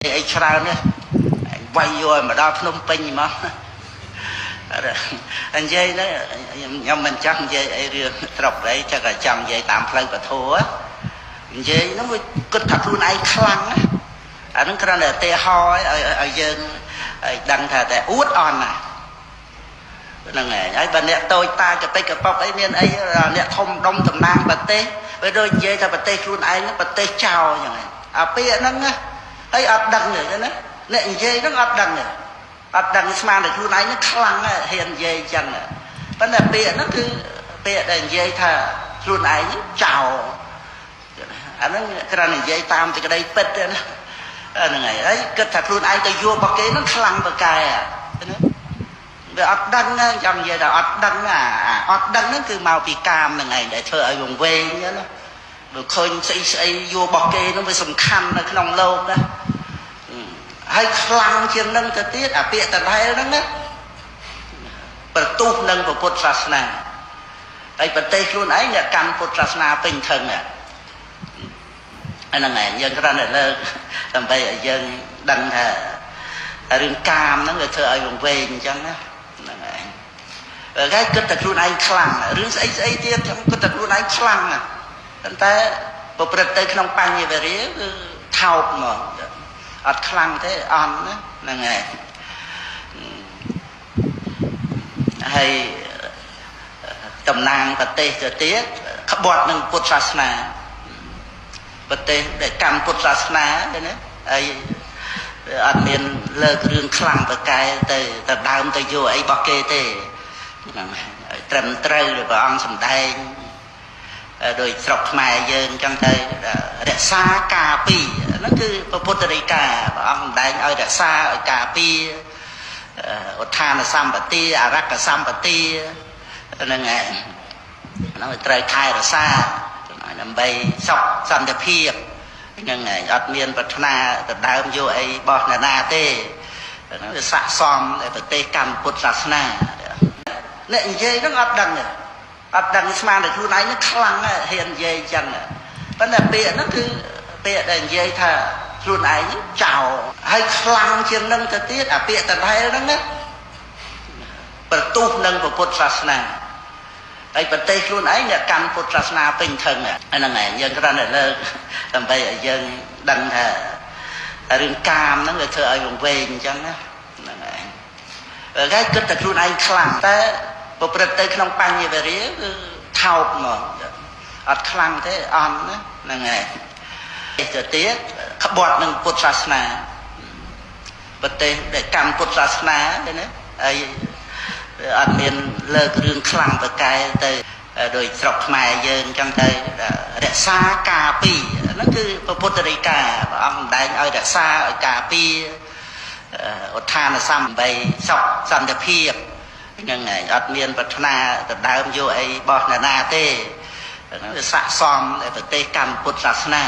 អីច្រើននេះវាយយកឲ្យមកដល់ភ្នំពេញមកនិយាយហ្នឹងខ្ញុំមិនចង់និយាយអីរឿងស្រុកអីចឹងតែចង់និយាយតាមផ្លូវពធនិយាយហ្នឹងវាគិតថាខ្លួនឯងខ្លាំងណាអាហ្នឹងគ្រាន់តែឧទាហរណ៍ឲ្យយើងឲ្យដឹងថាតែអួតអន់ណាហ្នឹងហើយហើយបើអ្នកតូចតាចកតិចកប៉ុកអីមានអីអ្នកធំដុំតំណាងប្រទេសវាដូចនិយាយថាប្រទេសខ្លួនឯងប្រទេសចោលចឹងហើយអាពាក្យហ្នឹងណាហើយអត់ដឹងទេណាអ្នកនិយាយហ្នឹងអត់ដឹងទេអត់ដឹងស្មានតែខ្លួនឯងហ្នឹងខ្លាំងហ៊ាននិយាយចឹងប៉ុន្តែពាក្យហ្នឹងគឺពាក្យដែលនិយាយថាខ្លួនឯងចោលអាហ្នឹងគ្រាន់តែនិយាយតាមសេចក្តីពិតទេណាហ្នឹងហើយហើយគិតថាខ្លួនឯងទៅយករបស់គេហ្នឹងខ្លាំងប្រកែណាវាអត់ដឹងចង់និយាយថាអត់ដឹងអាអត់ដឹងហ្នឹងគឺមកពីកាមហ្នឹងឯងដែលធ្វើឲ្យវង្វេងណាបើឃើញស្អីស្អីយករបស់គេហ្នឹងវាសំខាន់នៅក្នុងលោកណាហើយខ្លាំងជាងនឹងទៅទៀតអាពាក្យតដែលហ្នឹងណាប្រទុះនឹងពុទ្ធសាសនាហើយប្រទេសខ្លួនឯងអ្នកកាន់ពុទ្ធសាសនាពេញធឹងហ្នឹងឯងយើងគ្រាន់តែលើកដើម្បីឲ្យយើងដឹងថារឿងកាមហ្នឹងវាធ្វើឲ្យវង្វេងអញ្ចឹងណាហ្នឹងឯងគេគិតតែខ្លួនឯងខ្លាំងរឿងស្អីស្អីទៀតគិតតែខ្លួនឯងខ្លាំងណាប៉ុន្តែប្រព្រឹត្តទៅក្នុងបញ្ញវរិយគឺថោកហ្មងអត់ខ្លាំងទេអន់ណាហ្នឹងហើយហើយតំណាងប្រទេសទៅទៀតក្បត់នឹងពុទ្ធសាសនាប្រទេសដែលកម្មពុទ្ធសាសនាទេណាហើយអត់មានលើករឿងខ្លាំងប្រកែទៅទៅដើមទៅយកអីរបស់គេទេហ្នឹងហើយត្រឹមត្រូវដែលព្រះអង្គសម្ដែងដោយស្រុកខ្មែរយើងអញ្ចឹងទៅរក្សាការពារហ្នឹងគឺពុទ្ធរិកាព្រះអង្គសម្ដែងឲ្យរក្សាឲ្យការពារឧទ្ធានសម្បទាអរក្សសម្បទាហ្នឹងឯងហ្នឹងត្រូវថែរក្សាដើម្បីសុខសន្តិភាពហ្នឹងឯងអត់មានប្រាថ្នាទៅដើមយកអីរបស់អ្នកណាទេហ្នឹងវាស័ក្តិសមដែលប្រទេសកម្ពុជាសាសនាអ្នកនិយាយហ្នឹងអត់ដឹងទេអត់ដឹងស្មានតែខ្លួនឯងហ្នឹងខ្លាំងហ៊ាននិយាយអញ្ចឹងប៉ុន្តែពាក្យហ្នឹងគឺពាក្យដែលនិយាយថាខ្លួនឯងចោលហើយខ្លាំងជាងនឹងទៅទៀតអាពាក្យតដែលហ្នឹងណាប្រទុះនឹងពុទ្ធសាសនាហើយប្រទេសខ្លួនឯងអ្នកកាន់ពុទ្ធសាសនាពេញធឹងហ្នឹងឯងយើងគ្រាន់តែលើកដើម្បីឲ្យយើងដឹងថារឿងកាមហ្នឹងវាធ្វើឲ្យវង្វេងអញ្ចឹងណាហ្នឹងឯងគេគិតតែខ្លួនឯងខ្លាំងតែប្រព្រឹត្តទៅក្នុងបញ្ញវរិយគឺថោកហ្មងអត់ខ្លាំងទេអន់ណាហ្នឹងឯងទៅទៀតក្បត់នឹងពុទ្ធសាសនាប្រទេសដែលកម្មពុទ្ធសាសនាទេណាហើយអត់មានលើករឿងខ្លាំងប្រកែទៅដោយស្រុកខ្មែរយើងអញ្ចឹងទៅរក្សាការពារហ្នឹងគឺពុទ្ធរិកាព្រះអង្គសម្ដែងឲ្យរក្សាឲ្យការពារឧទ្ធានសម្បីសុខសន្តិភាពហ្នឹងឯងអត់មានប្រាថ្នាទៅដើមយកអីរបស់អ្នកណាទេហ្នឹងវាស័ក្តិសមដែលប្រទេសកម្ពុជាសាសនា